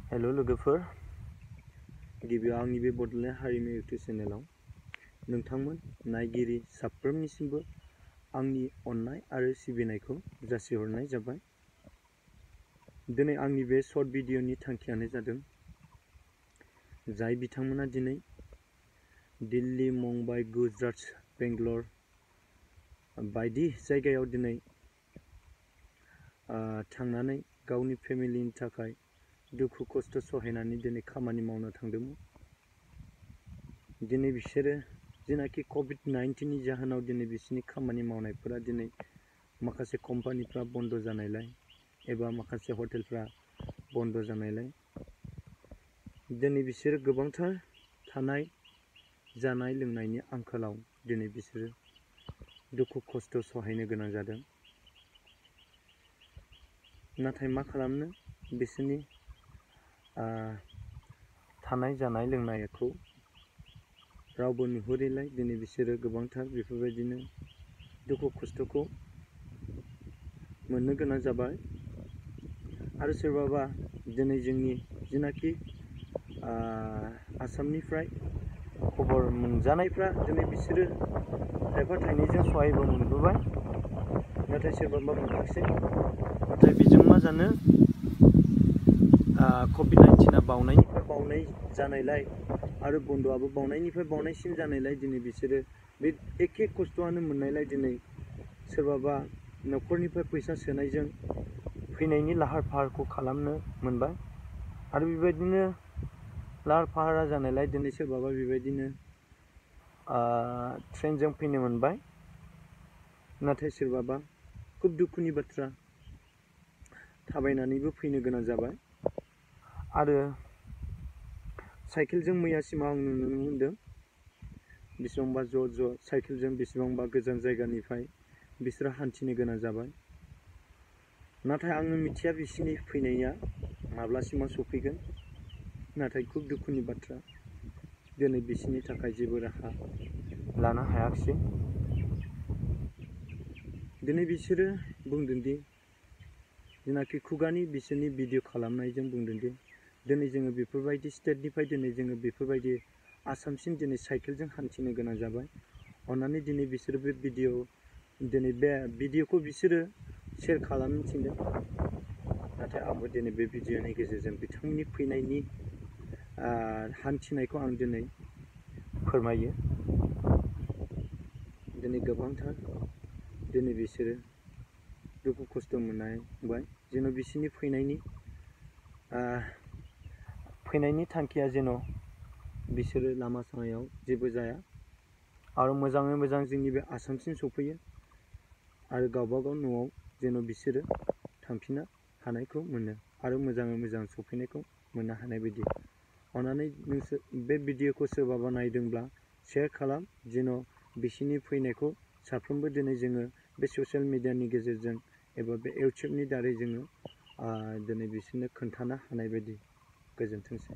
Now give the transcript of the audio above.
Hello लोगोफोर, गिबियाव आंनि बे बड'लेण्ड हारिमु इउटुब चेनेलाव नोंथांमोन नायगिरि साफ्रोमनिसिमबो आंनि अननाय आरो सिबिनायखौ जासिहरनाय जाबाय। दिनै आंनि बे शर्ट भिडिअनि थांखियानो जादों जाय बिथांमोना दिनै दिल्ली, मुम्बाइ, गुजरात, बेंगलर बायदि जायगायाव दिनै थांनानै गावनि फेमिलिनि थाखाय दुखु खस्थ' सहायनानै दिनै खामानि मावनो थांदोंमोन। दिनै बिसोरो जेनाखि COVID-19नि जाहोनाव दिनै बिसोरनि खामानि मावनायफोरा दिनै माखासे कम्पानिफ्रा बन्द' जानायलाय एबा माखासे हटेलफ्रा बन्द' जानायलाय दिनै बिसोरो गोबांथार थानाय जानाय लोंनायनि आंखालाव दिनै बिसोरो दुखु खस्थ' सहायनो गोनां जादों। नाथाय मा खालामनो, बिसोरनि थानाय जानाय लोंनायखौ रावबो नुहुरैलाय दिनै बिसोरो गोबांथार बेफोरबायदिनो दुखु खस्थ'खौ मोननो गोनां जाबाय। आरो सोरबाबा दिनै जोंनि जेनाखि आसामनिफ्राय खबर मोनजानायफ्रा दिनै बिसोरो थाइफा थाइनैजों सहायबो मोनबोबाय, नाथाय सोरबाबा मोनाखिसै। नाथाय बेजों मा जानो, COVID-19आ बावनायनिफ्राय बावनाय जानायलाय आरो बन्द'आबो बावनायनिफ्राय बावनायसिम जानायलाय दिनै बिसोरो बे एखे खस्थ'आनो मोननायलाय दिनै सोरबाबा न'खरनिफ्राय फैसा सोनायजों फैनायनि लाहार फाहारखौ खालामनो मोनबाय। आरो बेबायदिनो लाहार फाहारा जानायलाय दिनै सोरबाबा बेबायदिनो ट्रेनजों फैनो मोनबाय। नाथाय सोरबाबा खुब दुखुनि बाथ्रा थाबायनानैबो फैनो गोनां जाबाय। आरो साइकेलजों मैयासिमाव आं नुनो मोनदों बेसेबांबा ज' साइकेलजों बेसेबांबा गोजान जायगानिफ्राय बिसोरो हान्थिनो गोनां जाबाय। नाथाय आङो मिथिया बिसोरनि फैनाया माब्लासिमाव सफैगोन। नाथाय खुब दुखुनि बाथ्रा, दिनै बिसोरनि थाखाय जेबो राहा लानो हायाखिसै। दिनै बिसोरो बुंदोंदि जेनाखि खुगानि बिसोरनि भिडिअ खालामनायजों बुंदोंदि दिनै जोङो बेफोरबायदि स्टेटनिफ्राय दिनै जोङो बेफोरबायदि आसामसिम दिनै साइकेलजों हान्थिनो गोनां जाबाय। अन्नानै दिनै बिसोरो बे भिडिअखौ बिसोरो शेयार खालामनो थिनदों। नाथाय आंबो दिनै बे भिडिअनि गेजेरजों बिथांमोननि फैनायनि हान्थिनायखौ आं दिनै फोरमायो। दिनै गोबांथार दिनै बिसोरो दुखु खस्थ' मोननांबाय, जेन' बिसोरनि फैनायनि थांखिया जेन' बिसोरो लामा सामायाव जेबो जाया आरो मोजाङै मोजां जोंनि बे आसामसिम सफैयो आरो गावबागाव न'आव जेन' बिसोरो थांफिननो हानायखौ मोनो आरो मोजाङै मोजां सफैनायखौ मोननो हानाय बायदि। अन्नानै नोंसोर बे भिडिअखौ सोरबाबा नायदोंब्ला शेयार खालाम, जेन' बिसोरनि फैनायखौ साफ्रोमबो दिनै जोङो बे ससियेल मिडियानि गेजेरजों एबा बे इउटुबनि दारै जोङो दिनै बिसोरनो खोन्थानो हानाय बायदि। गोजोन्थोंसै।